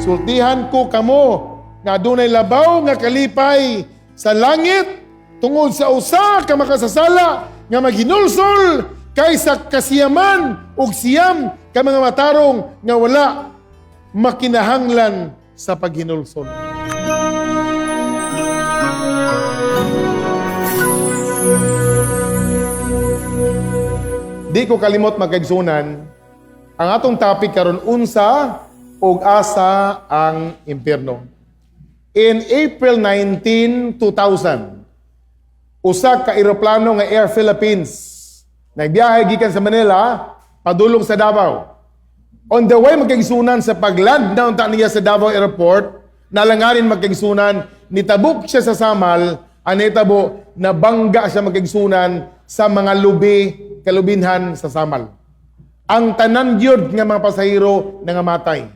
Sultihan ko kamo nga adunay labaw nga kalipay sa langit tungod sa usa ka makasasala nga maghinulsol kaysa kasiyaman ug siyam ka mga matarong nga wala makinahanglan sa paghinulsol. Di ko kalimot, mga kaigsuonan, ang atong topic karon, unsa ug asa ang impyerno. In April 19, 2000, usa ka eroplano nga Air Philippines nagbiyahe gikan sa Manila padulong sa Davao. On the way, mga kaigsuonan, sa pagland na unta niya sa Davao Airport, nalanganin, mga kaigsuonan, nitabok siya sa Samal. Ang nitabo, nabangga siya, mga kaigsuonan, sa mga lubi, kalubinhan sa Samal. Ang tanan gyud nga mga pasahero nangamatay.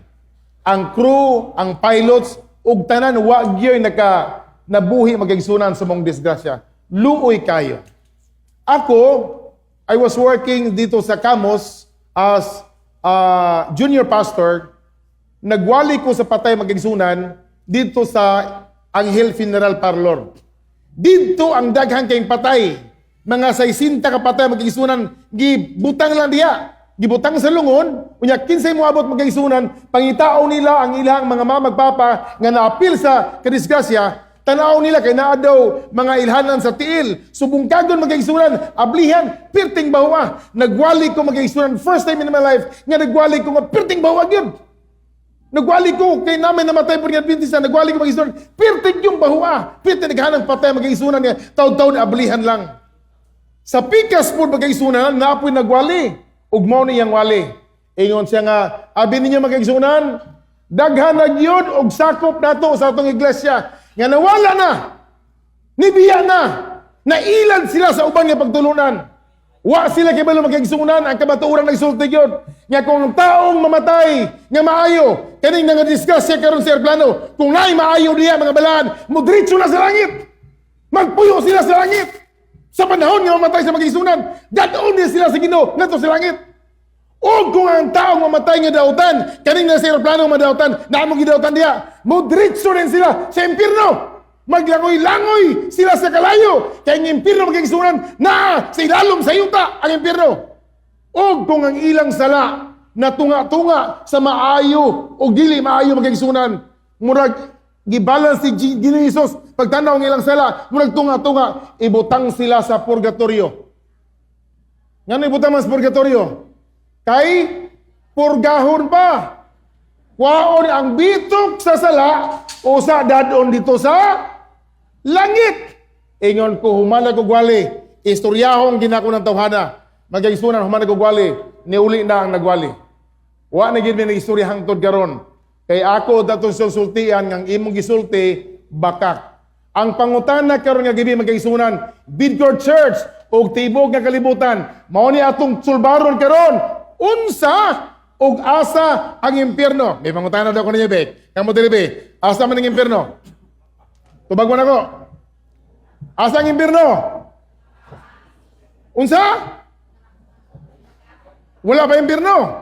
Ang crew, ang pilots, ug tanan, wa gyud naka nabuhi, mga kaigsuonan, sa maong disgrasya. Luoy kayo. Ako, I was working dito sa Camos as junior pastor. Nagwali ko sa patay, mga kaigsuonan, dito sa Angel Funeral Parlor. Dito ang daghan kayong patay. Mga 60 ka patay, mga kaigsuonan, gibutang lang diya. Gibutang sa lungon, unya kinsay moabot, mga kaigsuonan, pangitao nila ang ilang mga mamagpapa nga naapil sa kadisgrasya, tanaw nila kay naa daw mga ilhanan sa tiil. Subungkagon, mga kaigsuonan, ablihan, pirting bawa. Nagwali ko, mga kaigsuonan, first time in my life nga nagwali ko nga pirting bawa gyud. Nagwali ko kay namin namatay po nga Adventista, nagwali ko, mga kaigsuonan, pirting yung bawa. Pirting naghanang patay, mga kaigsuonan, nga taon-taon ablihan lang. Sa pikas po, mga kaigsuonan, naa poy nagwali. Ug mao niyang wali. Ingon siya nga, abi ninyo, mga kaigsuonan, daghan na gyud og sakop nato sa atong iglesia nga nawala na, nibiya na, nailad sila sa uban nga pagtulunan. Wa sila kibalo, mga kaigsuonan, ang kamatuoran nagsulti gyud nga kung ang taong mamatay nga maayo, kaning nga disgrasya karon sa eroplano, kung naay maayo diya, mga balaan, modiretso na sa langit. Magpuyo sila sa langit. Sa panahon nga mamatay sa mga kaigsuonan, dad-on niya sila sa Ginoo ngadto sa langit. O kung ang taong mamatay nga dautan, kaning nasa eroplano madautan, naa mong gidautan diya, modiretso rin sila sa impierno. Maglangoy-langoy sila sa kalayo. Kay ang impierno, mga kaigsuonan, naa sa ilalom sa yuta ang impierno. O kung ang ilang sala na tunga-tunga sa maayo o dili maayo, mga kaigsuonan, murag gibalance si Ginoo Jesus pagtanaw ang ilang sala, murag tunga-tunga, ibutang sila sa purgatorio. Ngano ibutang man sa purgatorio? Kay purgahon pa. Kwaon ang bitok sa sala o sa dadon dito sa langit. Ingon ko, human ko gwali, istoryahong ginako ng tawhana. Mga kaigsuonan, human ko gwali, niuli na ang nagwali. Wa na gid mi istorya hangtod karon. Kay ako datong sultian ngang imong gisulti bakak. Ang pangutana karon nga gabi, mga kaigsuonan, Bidcor Church ug tibok nga kalibutan, mao ni atong sulbaron karon. Unsa ug asa ang impyerno? May pangutana daw ko ninyo, be. Kamo diri, be. Asa man ang impyerno? Tubag mo na ko. Asa ang impyerno? Unsa? Wala pa impyerno?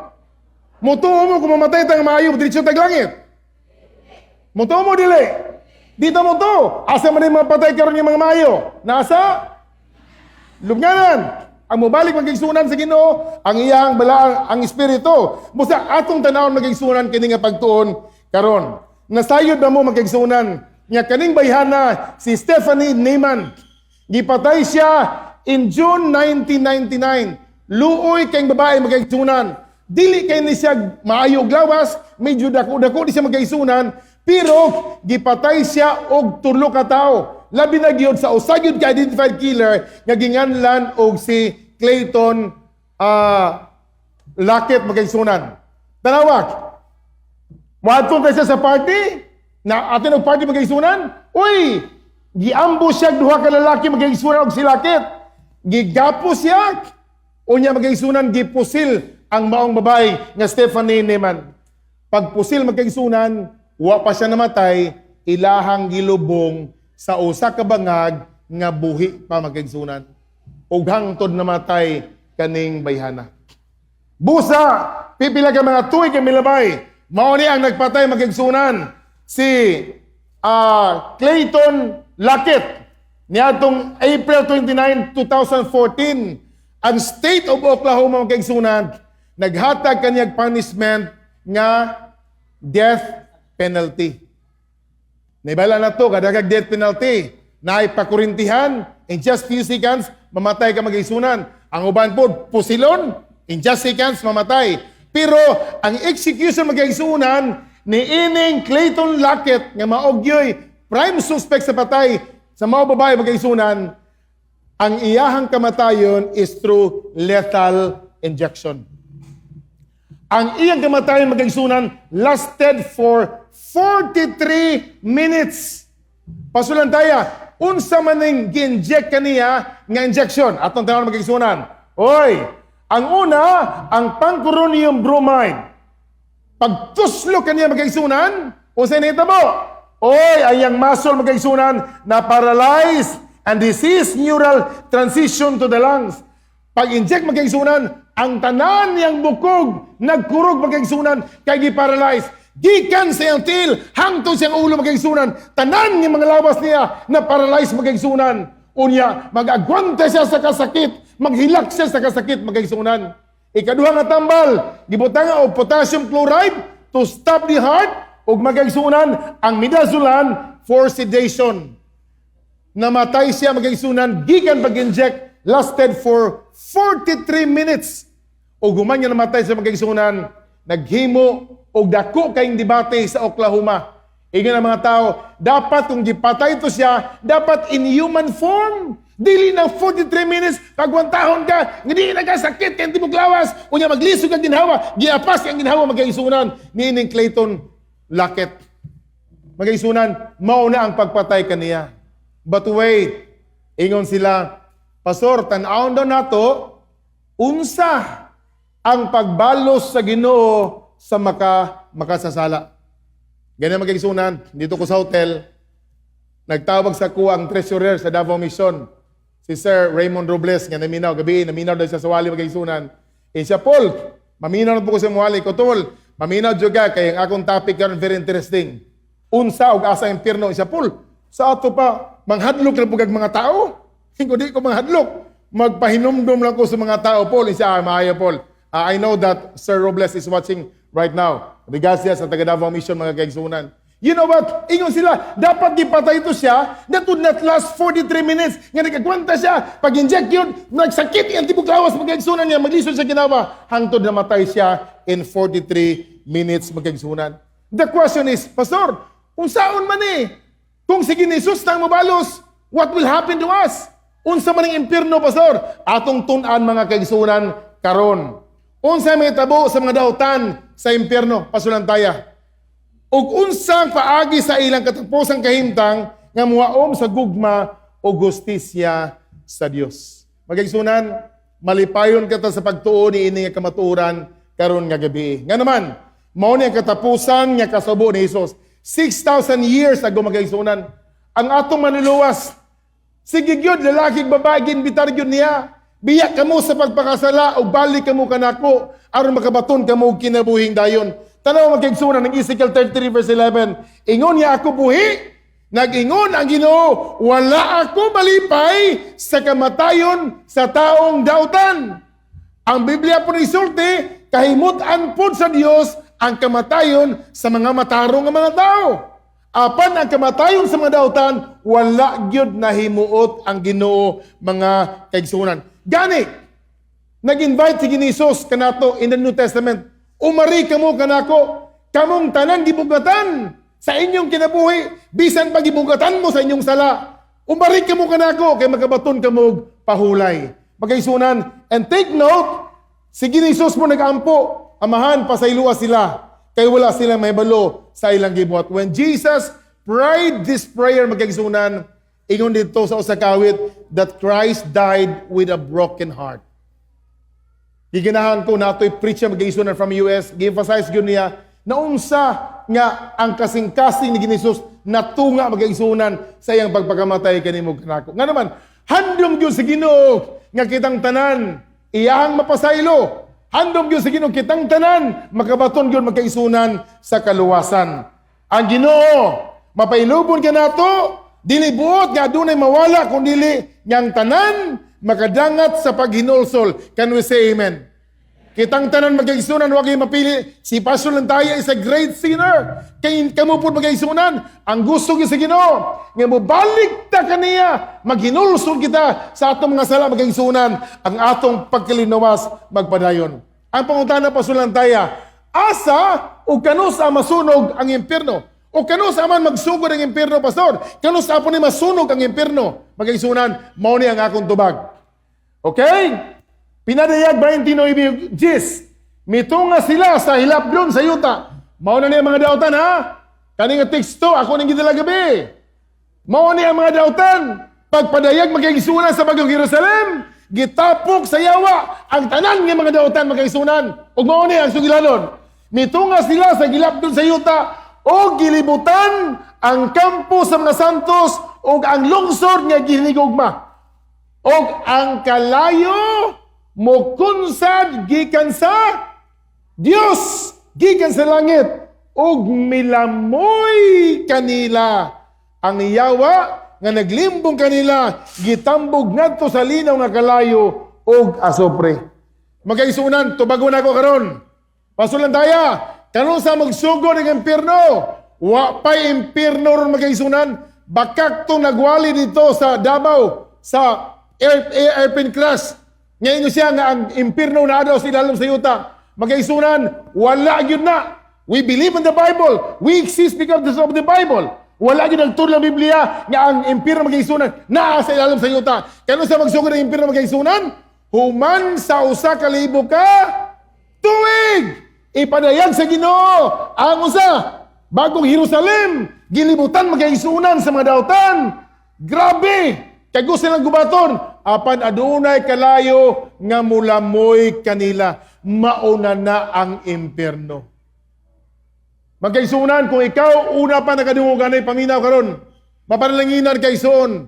Mutuo mo kung mamatay tang maayo, diretso tag langit? Mutuo mo dili? Dito mo to. Asa man yung mga patay karon yung mga maayo? Nasa lubnganan. Ang mobalik, mga kaigsuonan, sa Ginoo, ang iyang balaang ang espiritu. Busa atong tanawon, mga kaigsuonan, kini nga pagtuon karon. Nasayod na mo, mga kaigsuonan, nga kaning bayhana si Stephanie Neyman. Gipatay siya in June 1999. Luoy kay babae, mga kaigsuonan. Dili kay ni siya maayo og lawas, medyo dako-dako di siya, mga kaigsuonan, pero gipatay siya og tulo ka tawo. Labi na gyud sa usa gyud ka identified killer nga ginganlan og si Clayton Lockett, mga kaigsuonan. Tanawak. Moadto kay siya sa party, na atin og party, mga kaigsuonan. Uy, giambush siya duha ka lalaki, mga kaigsuonan, og si Lockett. Gigapo siya. Unya, mga kaigsuonan, gipusil ang maong babae nga Stephanie Neyman. Pagpusil, mga kaigsuonan, wa pa siya namatay, ilahang gilubong sa usa ka bangag nga buhi pa, mga kaigsuonan. Ug hangtod namatay kaning bayhana. Busa, pipila ka mga tuig ang milabay. Mao ni ang nagpatay, mga kaigsuonan, si Clayton Lockett. Niadtong April 29, 2014, ang State of Oklahoma, mga kaigsuonan, naghatag kaniyag punishment nga death penalty. Naibala na to, kadagag death penalty. Naay pakurintihan, in just few seconds, mamatay ka, mga kaigsuonan. Ang uban po, pusilon, in just seconds, mamatay. Pero ang execution, mga kaigsuonan, ni ining Clayton Lockett nga mao gyoy prime suspect sa patay sa mga babae, mga kaigsuonan, ang iyahang kamatayon is through lethal injection. Ang iyang kamatayon, mga kaigsuonan, lasted for 43 minutes. Pasulan taya, unsa man ning gi-inject kaniya nga injection? Atong tanan, mga kaigsuonan. Oy, ang una, ang pancuronium bromide. Pagtuslo kaniya, mga kaigsuonan, unsa nahitabo? Oy, ang iyang muscle, mga kaigsuonan, na paralyzed and disease neural transition to the lungs. Pag-inject, mga kaigsuonan, ang tanan niyang bukog nagkurog, mga kaigsuonan, kay gi-paralyze. Gikan sa iyang tiil hangtod siyang ulo, mga kaigsuonan, tanan nga mga lawas niya na paralyze, mga kaigsuonan. Unya, mag-agwante siya sa kasakit, maghilak siya sa kasakit, mga kaigsuonan. Ikaduha nga tambal, gibutangan og potassium chloride to stop the heart ug, mga kaigsuonan, ang midazolam for sedation. Namatay siya, mga kaigsuonan, gikan pag-inject, lasted for 43 minutes. Ug human nga namatay siya, mga kaigsuonan, naghimo og dako kayong debate sa Oklahoma. Ingon ang mga tao, dapat kung gipatay to siya, dapat in human form. Dili na 43 minutes, pagwantahon ka, hindi na ka sakit, kay hindi mo lawas, unya maglisod kag ginhawa, giapas ang ginhawa, mga kaigsuonan, niining Clayton Lockett. Mga kaigsuonan, mao na ang pagpatay kaniya. But wait, ingon sila, "Pastor, tan-awon daw nato, unsa ang pagbalos sa Ginoo sa makasasala." Ganyan, mga kaigsuonan, dito ko sa hotel, nagtawag sa ko ang treasurer sa Davao Mission, si Sir Raymond Robles, nga naminaw, gabi, naminaw dahil sa sawali, mga kaigsuonan. Eh siya, "Paul, maminaw na po ko sa muwali." Ko, "Tol, maminaw juga kay ang akong topic karon very interesting. Unsa og asa ang impyerno." Siya, "Paul, sa ato pa, manghadlok na pud kag mga tao." Hindi ko manghadlok. "Magpahinumdum lang ko sa mga tao, Paul." Siya, "Ah, maayo, Paul." I know that Sir Robles is watching right now. Regards siya sa taga Davao Mission, mga kaigsuonan. You know what? Ingon sila, dapat gipatay ito siya, that would not last 43 minutes. Nga nagkagwanta siya, pag-inject yun, nagsakit ang tibok lawas, mga kaigsuonan niya, maglisod sa ginawa, hangtod namatay siya in 43 minutes, mga kaigsuonan. The question is, "Pastor, unsaon man eh? Kung sige ni Jesus nang mabalos, what will happen to us? Unsa man ang impyerno, Pastor?" Atong tun-an, mga kaigsuonan, karon. Unsa may tabo sa mga dautan sa impyerno? Pasulan taya. Ug unsang paagi sa ilang katapusang kahimtang nga muwaom sa gugma o hustisya sa Dios? Mga kaigsuonan, malipayon kita sa pagtuo ni ini nga kamatuoran karon nga gabi. Nga naman, mao ni ang katapusan nga kasubo ni Jesus. 6,000 years ago, mga kaigsuonan, ang atong manluluwas, sige gyud, lalaki babae, ginbitar gyud niya. "Biya kamo sa pagpakasala o balik kamo kanako aron makabaton kamo og kinabuhing dayon." Tanaw, mga kaigsuonan, ng Ezekiel 33 verse 11, ingon niya, "Ako buhi, nag-ingon ang Ginoo, wala ako malipay sa kamatayon sa taong dautan." Ang Biblia po nisulti, kahimut-an po sa Dios ang kamatayon sa mga matarong nga mga tao. Apan ang kamatayon sa mga dautan, wala gyud nahimuot ang Ginoo, mga kaigsuonan. Gani, nag-invite si Ginoo kanato in the New Testament. "Umari kamo kanako, kamong tanan gibugatan sa inyong kinabuhi, bisan pa gibugatan mo sa inyong sala. Umari kamo kanako kay makabaton kamo og pahulay." Mga kaigsuonan, and take note, si Ginoo mo nag-ampo, "Amahan, pasayloa sila, kay wala sila mahibalo sa ilang gibuhat." When Jesus prayed this prayer, mga kaigsuonan, ingon dito sa usa ka awit that Christ died with a broken heart. Giganahan ko nato'y preacher, mga kaigsuonan, from US, gi-emphasize gyud niya na unsa nga ang kasing-kasing ni Jesus natunga, mga kaigsuonan, sa iyang pagpakamatay kanimo kanako. Nga naman, handom gyud sa Ginoo nga kitang tanan iyahang mapasaylo. Handom gyud sa Ginoo kitang tanan makabaton gyud, magkaigsuonan, sa kaluwasan. Ang Ginoo mapailubon kanato, dili buot nga adunay mawala kun dili ngang tanan makadangat sa paghinulsol. Can we say amen? Kitang tanan, magkaigsuonan, wa kay mapili. Si Pastor Lantaya is a great sinner. Kay kamo po, magkaigsuonan, ang gusto gyud sa Ginoo nga mobalik ta kaniya, maghinulsol kita sa atong mga sala, magkaigsuonan, ang atong pagkalinawas magpadayon. Ang pangutana, Pastor Lantaya, asa o kanus-a masunog ang impierno? O kanus-a man magsugod ang impierno, Pastor? Kanus-a po ni masunog ang impierno? Magkaigsuonan, mao ni ang akong tubag. Okay? Pinadayag 29 Jis. Mitunga sila sa hilabdon sa yuta. Mao na niya mga dautan, ha? Kani nga teksto ako ning gidala gabi. Mao ni ang mga dautan. Pagpadayag, magkaigsuonan, sa bagong Jerusalem, gitapok sa yawa ang tanan nga mga dautan, magkaigsuonan. Ug mao ni ang sugilanon. Mitunga sila sa gilabdon sa yuta o gilibutan ang kampo sa mga santos ug ang lungsod nga ginigugma. Og ang kalayo mokunsad gikan sa Dios, gikan sa langit, ug milamoy kanila. Ang yawa nga naglimbong kanila gitambog ngadto sa linaw nga kalayo ug asupre. Magkaigsuonan, tubagon ako karon. Pastor Lantaya, kanus-a magsugod ang impierno? Wa pa'y impierno ron, magkaigsuonan. Bakak tong nagwali dito sa Davao sa airplane crash. Ngayon siya nga ang impierno na daw sa ilalom sa yuta. Magkaigsuonan, wala gyud na. We believe in the Bible. We exist because of the Bible. Wala gyud nagtudlo ang Biblia nga ang impierno, magkaigsuonan, naa sa ilalom sa yuta. Kanus-a magsugod ang impierno, magkaigsuonan? Human sa 1,000 ka tuig. Ipadayag sa Ginoo ang usa bagong Jerusalem, gilibutan, magkaigsuonan, sa mga dautan. Grabe! Kay gusto silang gubaton, apan adunay kalayo nga mulamoy kanila. Mauna na ang impierno. Magkaigsuonan, kung ikaw una pa nakadungog anay, paminaw karon. Mapanalanginan kay igsoon.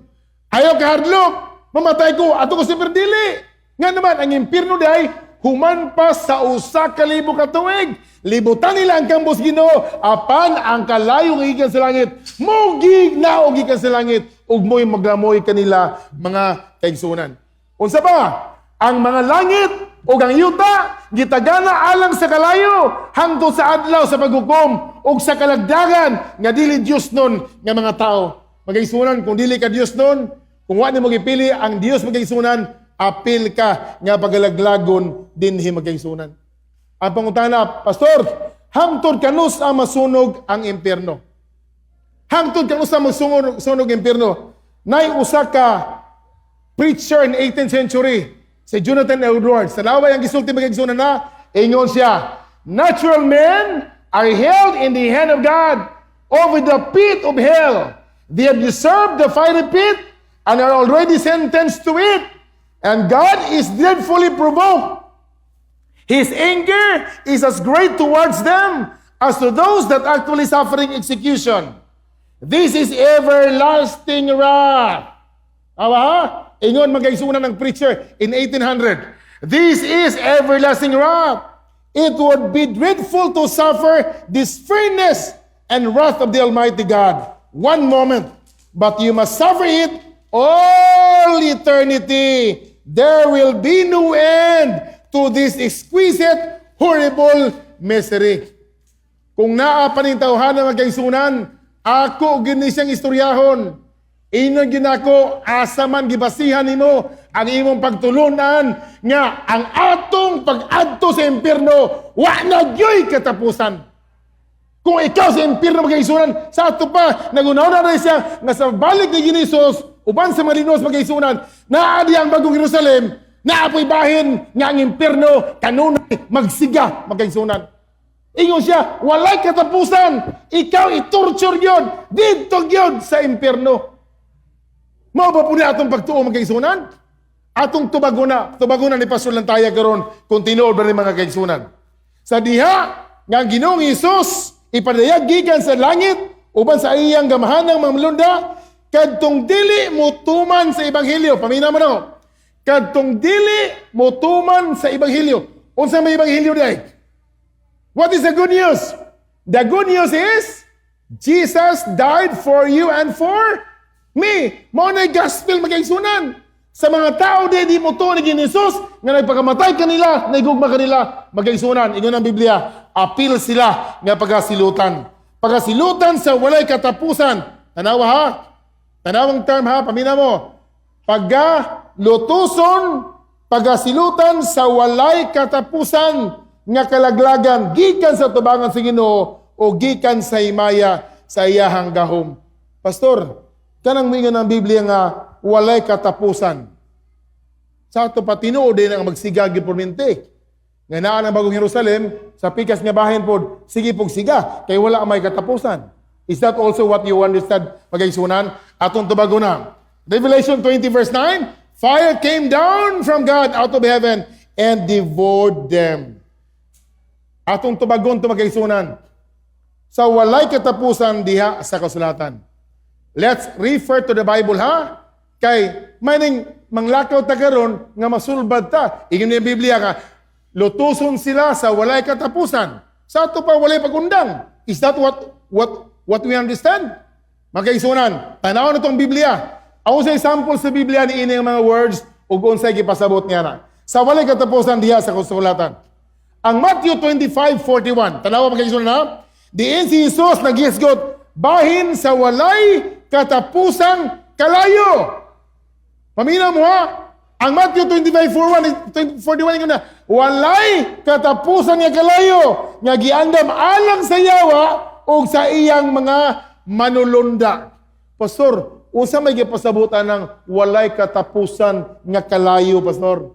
Ayaw kahadlok, mamatay ko, ato ko si dili. Nga naman, ang impierno diay, human pa sa 1,000 ka tuig. Libutan nila ang kambos Ginoo, apan ang kalayong gikan sa langit, mugig na og gikan sa langit, ug mo'y maglamoy kanila, mga kaigsuonan. Unsa pa? Ang mga langit ug ang yuta gitagana alang sa kalayo hangtod sa adlaw sa paghukom ug sa kalagdagan nga dili Dios nun nga mga tao. Magkaigsuonan, kung dili ka Dios nun, kung wa nimo gipili ang Dios, magkaigsuonan, apil ka nga pagalaglagon dinhi, magkaigsuonan. Ang pangutana, Pastor, hangtod kanus ang masunog ang impierno? Hangtod kanus ang masunog sunog impierno? Nay usa ka preacher in 18th century, si Jonathan Edwards. Sa laway ang gisulti, magkaigsuonan na, ingon siya, "Natural men are held in the hand of God over the pit of hell. They have deserved the fiery pit and are already sentenced to it. And God is dreadfully provoked. His anger is as great towards them as to those that actually suffering execution. This is everlasting wrath." Awa ha? Ingon, magkaigsuonan, ng preacher in 1800. "This is everlasting wrath. It would be dreadful to suffer this furnace and wrath of the Almighty God one moment, but you must suffer it all eternity. There will be no end to this exquisite, horrible misery." Kung naa pa ning tawhana, magkaigsuonan, ako gini siyang istoryahon. Inon ginako, asa man gibasihan nimo ang imong pagtulunan nga ang atong pag-adto sa impierno wa na gyoy katapusan. Kung ikaw sa impierno, magkaigsuonan, sa ato pa, nagunaw na siya nga sa balik ni Jesus, uban sa mga linos, magkaigsuonan, naa di ang bagong Jerusalem, naa po'y bahin nga ang impierno kanunay magsiga, magkaigsuonan. Ingon siya, walay katapusan. Ikaw i-torture yun. Dito yun sa impierno. Mao ba po ni atong pagtuo, mga kaigsuonan? Atong tubaguna, tubaguna ni Pastor Lantaya karon kung tinuod ba ni, mga kaigsuonan. Sa diha nga ang Ginoong Hesus ipadayag gikan sa langit uban sa iyang gamahanang mga malunda kadtong dili mo tuman sa ebanghelyo. Paminaw man ako. Kadtong dili mo tuman sa ebanghelyo. Unsa may ebanghelyo diay? What is the good news? The good news is Jesus died for you and for me. Mao na gospel, mga kaigsuonan. Sa mga tao di motuo ni Jesus nga nagpakamatay kanila, naigugma kanila, mga kaigsuonan, ingon ang Biblia, apil sila nga pagasilutan. Pagasilutan sa walay katapusan. Tanawa ha. Tanawang term ha, pamina mo. Pagka lutuson, pagasilutan sa walay katapusan nga kalaglagan gikan sa tubangan sa Ginoo o gikan sa himaya sa iyahang gahom. Pastor, kanang moingon ang Biblia nga walay katapusan. Sa ato pa, tinuod din ang magsiga gyud permente. Nga naa ang bagong Jerusalem, sa pikas nga bahin pod, sige pog siga, kay wala may katapusan. Is that also what you understand, mga kaigsuonan? Atong tubago na. Revelation 20 verse 9, "Fire came down from God out of heaven and devoured them." Atong tubagon to, mga kaigsuonan. Sa walay katapusan diha sa kasulatan. Let's refer to the Bible ha. Kay maning manglakaw ta karon nga masulbad ta. Ingon ni Biblia nga lutuson sila sa walay katapusan. Sa ato pa, walay pagundang. Is that what we understand? Mga kaigsuonan, tanaw na tong Biblia. Ako sa example sa Biblia ni ini ang mga words ug unsay gipasabot niya na. Sa walay katapusan diha sa kasulatan. Ang Matthew 25:41, tanawa, mga kaigsuonan na, diin si Jesus naghisgot bahin sa walay katapusang kalayo. Pamina mo ha, ang Matthew 25:41 41 ingon na, walay katapusan nga kalayo nga giandam alang sa yawa ug sa iyang mga manulunda. Pastor, unsa may gipasabutan ng walay katapusan nga kalayo, Pastor?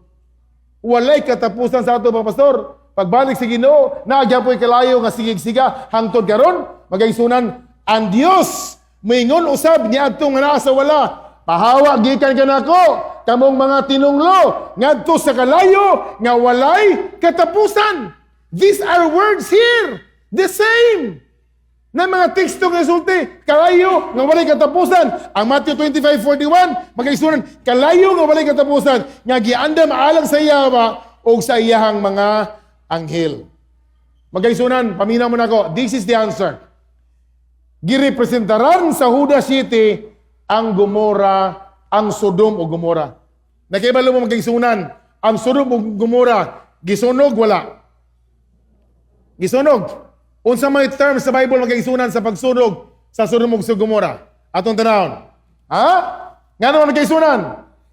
Walay katapusan sa ato pa, Pastor. Pagbalik sa Ginoo, naa gyapoy kalayo nga sigig-siga hangtod karon, mga kaigsuonan, ang Dios moingon usab niadto nga naa sa wala. "Pahawa gikan kanako, kamong mga tinunglo, ngadto sa kalayo nga walay katapusan." These are words here. The same na mga teksto nga sulti, kalayo nga walay katapusan. Ang Matthew 25:41, mga kaigsuonan, kalayo nga walay katapusan, nga giandam alang sa yawa o sa iyahang mga anghel. Mga kaigsuonan, paminaw mo nako, this is the answer. Girepresentaran sa Judas 7 ang Gomora, ang Sodom o Gomora. Nakaibalo mo, mga kaigsuonan, ang Sodom o Gomora, gisunog wala? Gisunog. Unsa may term sa Bible, mga kaigsuonan, sa pagsunog sa Sodom ug sa Gomora? Atong tanawon. Ha? Nga naman, mga kaigsuonan?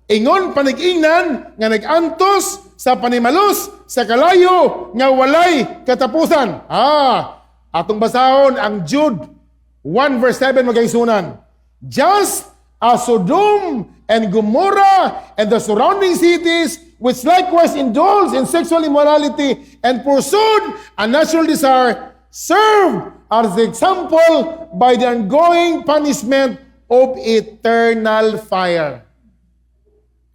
Ingon panig-ingnan nga nag-antos sa panimalos sa kalayo nga walay katapusan. Ah, atong basahon ang Jude 1 verse 7, mga kaigsuonan. "Just as Sodom and Gomorrah and the surrounding cities, which likewise indulged in sexual immorality and pursued unnatural desire, served as the example by the ongoing punishment of eternal fire."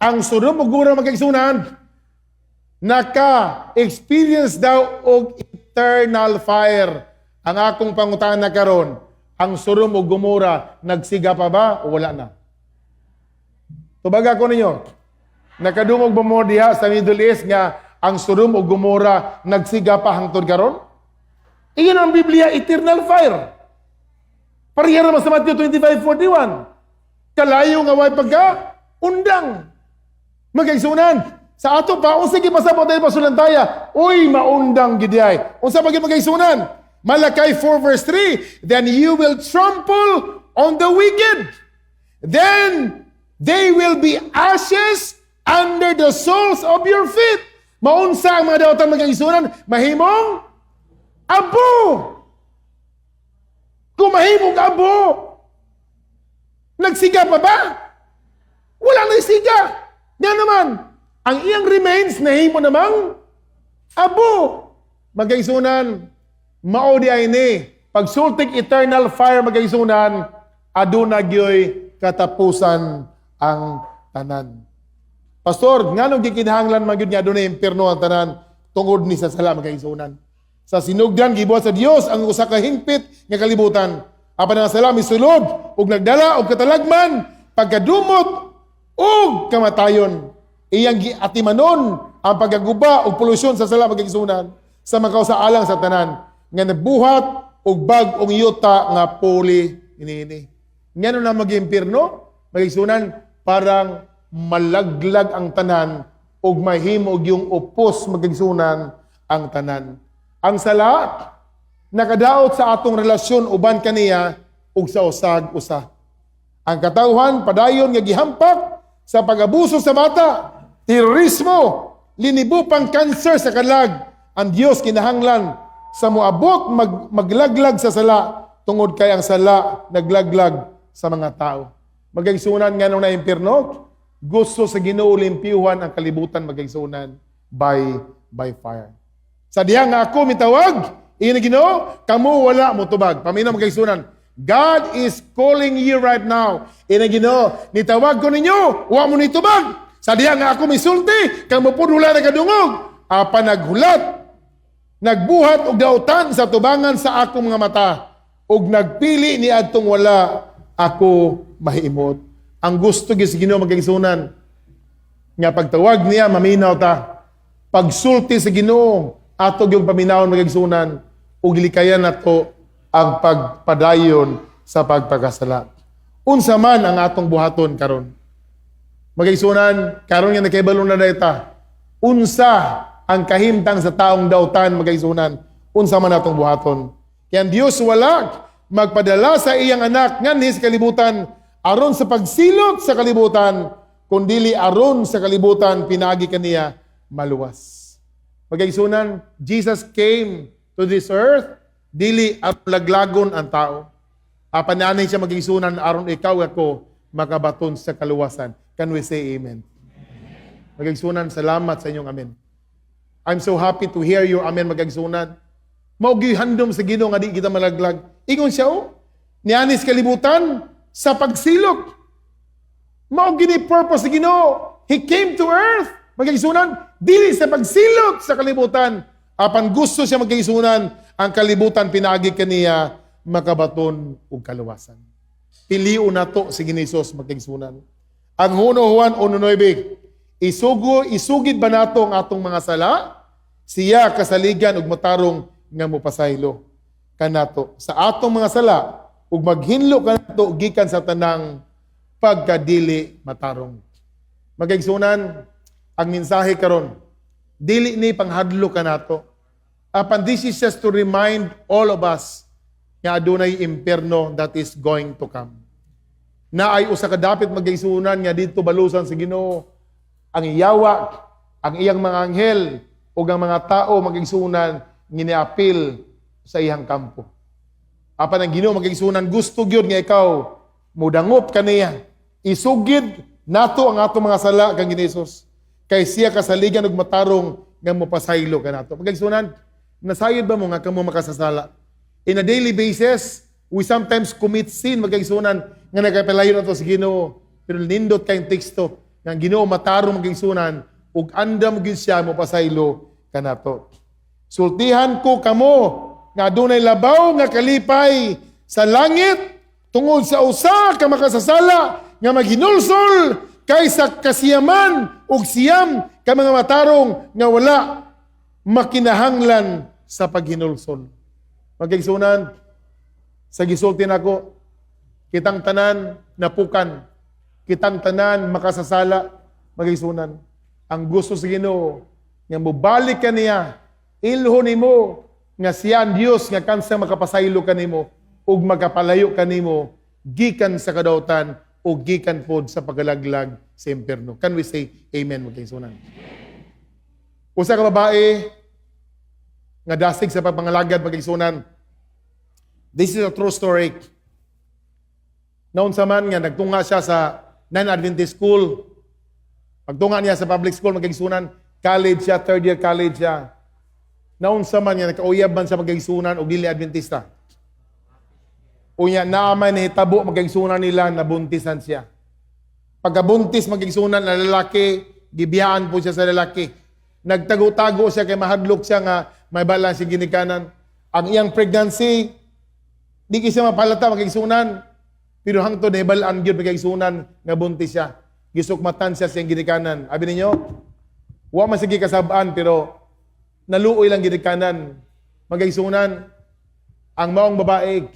Ang Sodom ug Gomorrah, mga kaigsuonan, naka-experience daw og eternal fire. Ang akong pangutana karon, ang Sodom ug Gomorrah nagsiga pa ba o wala na? Tubaga ko ninyo. Nakadungog ba mo diha sa Middle East nga ang Sodom ug Gomorrah nagsiga pa hangtod karon? Iyon ang Biblia, eternal fire. Pareha naman sa Matthew 25:41. Kalayo nga way pagka undang. Mga kaigsuonan, sa ato pa, unsa gipasabot tayo pasulantaya? Uy, maundang gid ay. Unsa pa gyud, mga kaigsuonan? Malachi 4 verse 3, "Then you will trample on the wicked. Then they will be ashes under the soles of your feet." Maunsa ang mga daotan, mga kaigsuonan? Mahimong abo. Kung mahimong abo, nagsiga pa ba? Wala na siga. Nga naman, ang iyang remains nahimo namang abo. Mga kaigsuonan, mao di ay ni. Pagsultik eternal fire, mga kaigsuonan, aduna gyoy katapusan ang tanan. Pastor, nganong gikinahanglan man gyud nga adunay impierno ang tanan? Tungod ni sa sala, mga kaigsuonan. Sa sinugdan gibuhat sa Dios ang usa ka hingpit nga kalibutan. Apan ang sala misulod ug nagdala og katalagman, pagkadumot ug kamatayon. Iyang giatimanon Ang pagkaguba ug polusyon sa sala, mga kaigsuonan, sa makausa alang sa tanan nga nabuhat og bag-ong yuta nga puli niini. Ngano na mag-impierno, mga kaigsuonan? Parang malaglag ang tanan ug mahimo yung upos, mga kaigsuonan, ang tanan. Ang sala nakadaot sa atong relasyon uban kaniya ug sa usag usa. Ang katawhan padayon nga gihampak sa pag-abuso sa bata, terorismo, linibupang cancer sa kalag. Ang Dios kinahanglan sa moabot maglaglag sa sala tungod kay ang sala naglaglag sa mga tao. Mga kaigsuonan, nganong na impierno? Gusto sa Ginoo limpyuhan ang kalibutan, mga kaigsuonan, by fire. "Sa diha nga ako mitawag," ingon Ginoo, "kamo wala mo tubag." Paminaw, mga kaigsuonan. God is calling you right now. Ingon Ginoo, "Nitawag ko ninyo, wa mo nitubag. Sa diha nga ako misulti, kamo pud wala nakadungog. Apan naghulat, nagbuhat og dautan sa tubangan sa akong mga mata, ug nagpili ni adtong wala ako mahimot." Ang gusto gyud sa Ginoo, mga kaigsuonan, nga pagtawag niya maminaw ta. Pagsulti sa Ginoo ato yung paminawon, mga kaigsuonan, ug gilikayan nato ang pagpadayon sa pagpakasala. Unsa man ang atong buhaton karon, mga kaigsuonan, karon nga nakahibalo na ta unsa ang kahimtang sa taong dautan, mga kaigsuonan, unsa man atong buhaton? Kaya ang Dios wala magpadala sa iyang anak nganhi sa kalibutan aron sa pagsilot sa kalibutan, kundili aron sa kalibutan pinaagi kaniya maluwas. Mga kaigsuonan, Jesus came to this earth dili aron laglagon ang tao. Apan niani siya, mga kaigsuonan, aron ikaw ako makabaton sa kaluwasan. Can we say amen? Mga kaigsuonan, salamat sa inyong amen. I'm so happy to hear your amen, mga kaigsuonan. Mao gyud handom sa Ginoo nga di kita malaglag. Ingon siya, oh, niani sa kalibutan sa pagsilot. Mao gyud ni purpose sa Ginoo. He came to earth, mga kaigsuonan, dili sa pagsilot sa kalibutan. Apan gusto siya, mga kaigsuonan, ang kalibutan pinaagi kaniya makabaton og kaluwasan. Pilion nato si Ginoong Hesus, mga kaigsuonan. Ang 1 Juan 1:9, Isugid ba nato ang atong mga sala? Siya kasaligan ug matarong nga mopasaylo kanato sa atong mga sala ug maghinlo kanato gikan sa tanang pagkadili matarong." Mga kaigsuonan, ang mensahe karon dili ni panghadlok kanato. Apan this is just to remind all of us nga adunay impierno that is going to come. Naay usa ka dapit, mga kaigsuonan, nga didto balusan sa Ginoo ang yawa, ang iyang mga anghel ug ang mga tao, mga kaigsuonan, nga niapil sa iyang kampo. Apan ang Ginoo, mga kaigsuonan, gusto gyud nga ikaw mudangop kaniya. Isugid nato ang atong mga sala kang Ginoo Hesus. Kay siya kasaligan ug matarong nga mopasaylo kanato. Mga kaigsuonan, nasayod ba mo nga kamo makasasala? In a daily basis, we sometimes commit sin, mga kaigsuonan, nga nakapalayo nato sa Ginoo. Pero nindot kayong teksto nga ang Ginoo matarong, mga kaigsuonan, ug andam gyud siya mopasaylo kanato. "Sultihan ko kamo nga adunay labaw nga kalipay sa langit tungod sa usa ka makasasala nga maghinulsol kaysa 99 ka mga matarong nga wala makinahanglan sa paghinulsol." Mga kaigsuonan, sa gisulti nako, kitang tanan napukan, kitang tanan makasasala, mga kaigsuonan. Ang gusto sa Ginoo nga mobalik ka niya, ilho nimo nga siya ang Dios nga kansang makapasaylo kanimo ug makapalayo kanimo gikan sa kadautan o gikan pod sa pagkalaglag sa impierno. Can we say amen, mga kaigsuonan? Usa ka babae nga dasig sa pagpangalagad, mga kaigsuonan. This is a true story. Naunsa man nga nagtunga siya sa non-Adventist school. Pagtunga niya sa public school, mga kaigsuonan, college siya, third year college siya. Naunsa man nga nakauyab man sa mga kaigsuonan og dili Adventista. Unya naa may nahitabo, mga kaigsuonan, nila, nabuntisan siya. Pagkabuntis, mga kaigsuonan, na lalaki, gibiyaan po siya sa lalaki. Nagtago-tago siya kay mahadlok siya nga may balan si ginikanan. Ang iyang pregnancy, di kay siya mapalata, mga kaigsuonan. Pero hangtod nahibalaan gyud, mga kaigsuonan, nga buntis siya. Gisukmatan siya sa iyang ginikanan. Abi ninyo, Wa man sige kasab-an pero naluoy lang ginikanan. Mga igsuonan, ang maong babae,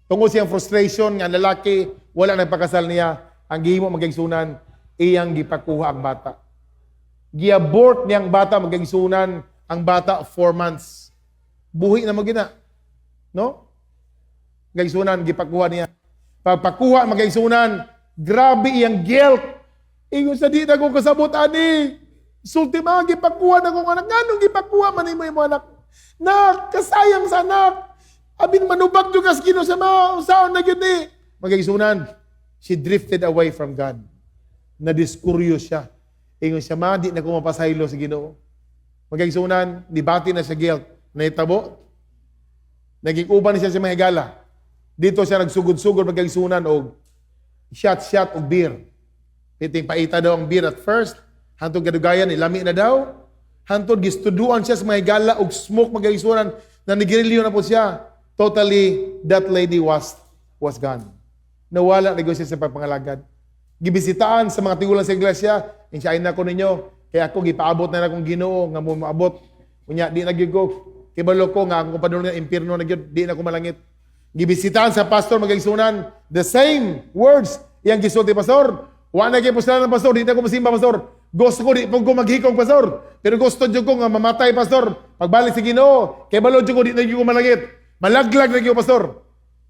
tungod siyang frustration nga ang lalaki wala nagpakasal niya, ang gihimo, mga igsuonan, iyang gipakuha ang bata. Giabort niyang bata, mga igsuonan, ang bata 4 months. Buhi na mo gina. No? Mga igsuonan, gipakuha niya. Pagpakuha, mga igsuonan, grabe iyang guilt. Ingon sa, "Di na ko kasabot ani. Sulti ma, gipakuha na kong anak. Nganong gipakuha man nimo imo anak? Nak, kasayang sa anak. Abin manubag jud kas Ginoo sa ma, unsaon na gyud ni?" Mga igsuonan, she drifted away from God. Nadiskuryo siya. Ingon siya, "Ma, di na ko mapasaylo sa Ginoo." Mga igsuonan, nibati na siya guilt. Nahitabo, naging uban siya sa mga higala. Dito siya nagsugod-sugod, mga igsuonan, og shot-shot og beer. Piting paita daw ang beer at first. Hantod kadugayan, ilami na daw. Hantod gistuduan siya sa mga higala og smoke, mga igsuonan, na nigarilyo na po siya. Totally, that lady was gone. Nawala na siya sa pagpangalagad. Gibisitaan sa mga tigulang sa iglesia, "Insyain na ko ninyo, kaya ako gipaabot na akong Ginoo nga mo maabot. Unya, di na gyud ko. Kibalo ko nga akong padulong nga impierno na gyud, di na ko malangit." Gibisitaan sa pastor, mga igsuonan, the same words iyang gisulti, "Pastor, wa na gyud ng pastor, di na ko masimba, pastor. Gusto ko di po ko maghikog, pastor. Pero gusto jud ko nga mamatay, pastor. Pagbalik sa Ginoo, kay balo jud ko di na gyud ko malangit. Malaglag na gyud, pastor."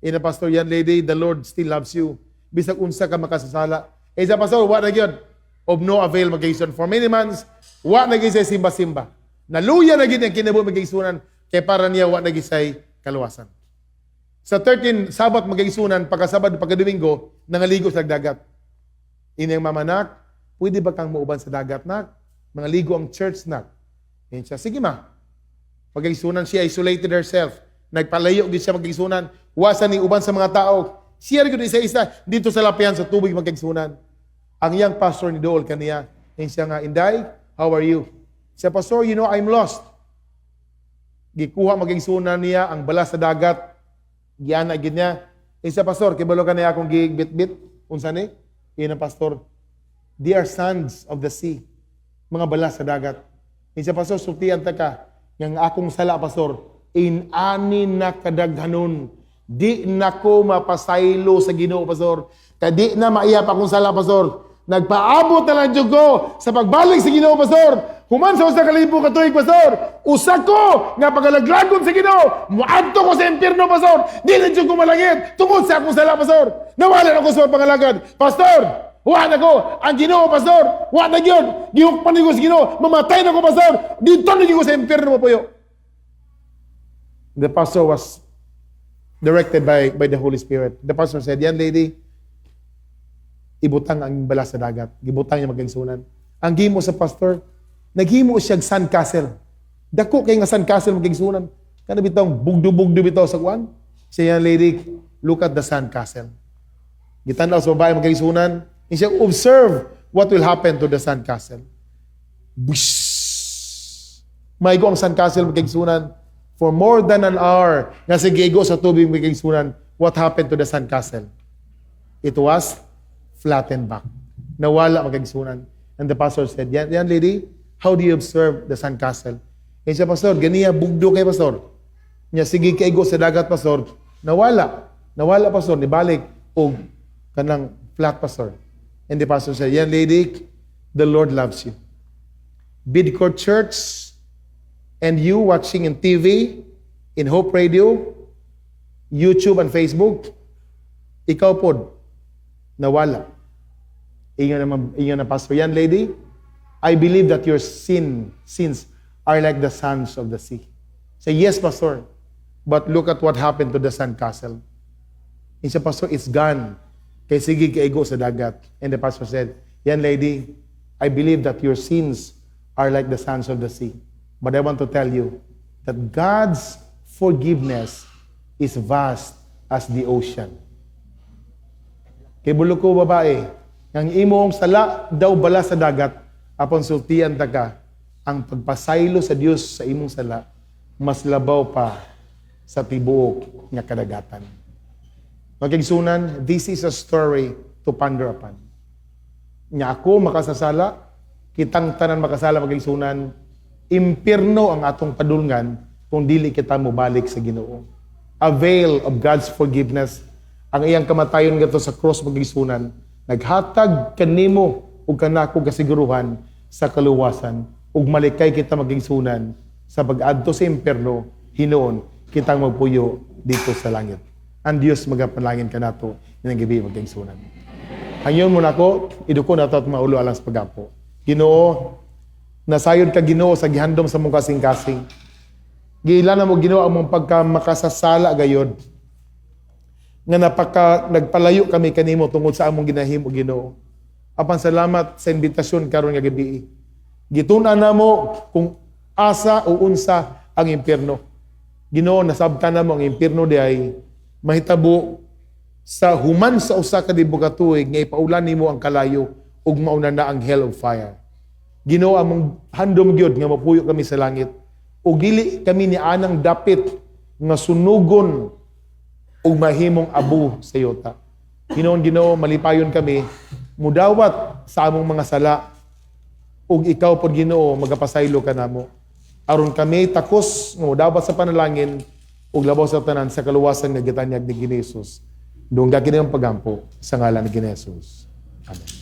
Ina pastor, "Yan lady, the Lord still loves you. Bisag unsa ka makasasala." Eh sa pastor, wa na gyud. Of no avail, mga igsoon. For many months, wa na gyud siya simba-simba. Naluya na gyud ang kinabuhi, mga igsuonan, kay para niya wa na gyud siya'y kaluwasan. Sa 13 Sabat, mga igsuonan, pagka Sabado, pagka Domingo, nangaligo sa dagat. Inyang mama, "Nak, pwede ba kang muuban sa dagat, nak? Mangaligo ang church, nak." Yan siya, "Sige ma." Mga igsuonan, she isolated herself. Nagpalayo gid siya, mga igsuonan. Wa sa ni uban sa mga tao. Siya rin isa-isa dito sa lapihan sa tubig, mga igsuonan. Ang iyang pastor ni dool kaniya. Yan siya nga, "Inday, how are you?" Siya, "Pastor, I'm lost." Gikuha, mga igsuonan, niya ang balas sa dagat. Giana gid niya. Isa, "Pastor, kibalo ka niya akong gibit-bit. Unsa ni?" Ina pastor, "They are sands of the sea." Mga balas sa dagat. Isa, "Pastor, sultian ta ka. Yang akong sala, pastor, inani na kadaghanon. Di na ko mapasaylo sa Ginoo, pastor. Kadi na maiyap akong sala, pastor. Nagpaabot na lang jud ko sa pagbalik sa Ginoo, pastor. Human sa 1,000 ka tuig, pastor. Usa ko nga pagalaglagon sa Ginoo. Muadto ko sa impierno, pastor. Di na jud ko malangit tungod sa akong sala, pastor. Nawala na ko sa pangalagad. Pastor, wa na ko. Ang Ginoo, pastor. Wa na gyud. Gihukpan ko sa Ginoo. Mamatay na ko, pastor. Dito na gyud ko sa impierno mapuyo." The pastor was directed by the Holy Spirit. The pastor said, "Yan lady, ibutang ang balas sa dagat." Gibutang niya, mga igsuonan. Ang gimo sa pastor, naghimo siya og sandcastle. Dako kay nga sandcastle, mga igsuonan. Kana bitong bugdo-bugdo bitaw sa kuan. Siya, "Yan lady, look at the sandcastle." Gitanaw sa babae, mga igsuonan. Siya, "Observe what will happen to the sandcastle." Bush! Maigo ang sandcastle, mga igsuonan. For more than an hour, nga sige igo sa tubig, mga igsuonan, what happened to the sandcastle? It was flattened back. Nawala, mga igsuonan. And the pastor said, "Yan, yan lady, how do you observe the sandcastle?" Eh siya, "Pastor, ganiya, bugdo kay pastor. Nya sige kaigo sa dagat, pastor, nawala. Nawala, pastor, nibalik og kanang flat, pastor." And the pastor said, "Yan lady, the Lord loves you. Bidcor Church and you watching in TV, in Hope Radio, YouTube and Facebook, ikaw pod, nawala." Ingon naman, ingon na pastor, "Yan lady, I believe that your sins are like the sands of the sea." Say, "Yes, pastor. But look at what happened to the sandcastle." He said, "Pastor, it's gone. Kay sige kaigo sa dagat." And the pastor said, "Yan lady, I believe that your sins are like the sands of the sea. But I want to tell you that God's forgiveness is vast as the ocean. Kay bulo ko babae, ang imong sala daw bala sa dagat, apon sultian ta ka, ang pagpasaylo sa Dios sa imong sala, mas labaw pa sa tibuok nga kadagatan." Mga igsuonan, this is a story to ponder upon. Nga ako makasasala, Kitang tanan makasala, mga kaigsuonan, impierno ang atong padulngan kung dili kita mobalik sa Ginoo. Avail of God's forgiveness. Ang iyang kamatayon ngadto sa cross, mga kaigsuonan, naghatag kanimo ug kanako kasiguruhan sa kaluwasan ug malikay kita, mga kaigsuonan, sa pag-adto sa impierno, hinuon kitang magpuyo didto sa langit. Ang Dios magapanalangin kanato ining gabii, mga kaigsuonan. Hangyon mo nako, iduko nato at maulo alang sa pag-ampo. Ginoo, nasayod ka, Ginoo, sa gihandom sa mong kasing-kasing. Giila namo, Ginoo, ang mong pagka makasasala gayod. Nga napaka nagpalayo kami kanimo tungod sa among ginahimo, Ginoo. Apan salamat sa imbitasyon karon nga gabii. Gitun-an namo kung asa o unsa ang impyerno. Ginoo, nasabtan namo ang impyerno diay mahitabo sa human sa 1000 ka tuig nga ipaulan nimo ang kalayo ug mauna na ang hell of fire. Ginoo, among handom gyud nga mapuyo kami sa langit ug dili kami ni anang dapit nga sunugon ug mahimong abo sa yuta. Ginoon Ginoo, malipayon kami mudawat sa among mga sala ug ikaw pod, Ginoo, magapasaylo ka namo. Aron kami takos nga modawat sa panalangin ug labaw sa tanan sa kaluwasan nga gitanyag ni Ginoo Jesus. Dungga kini ang pagampo sa ngalan ni Ginoo Jesus. Amen.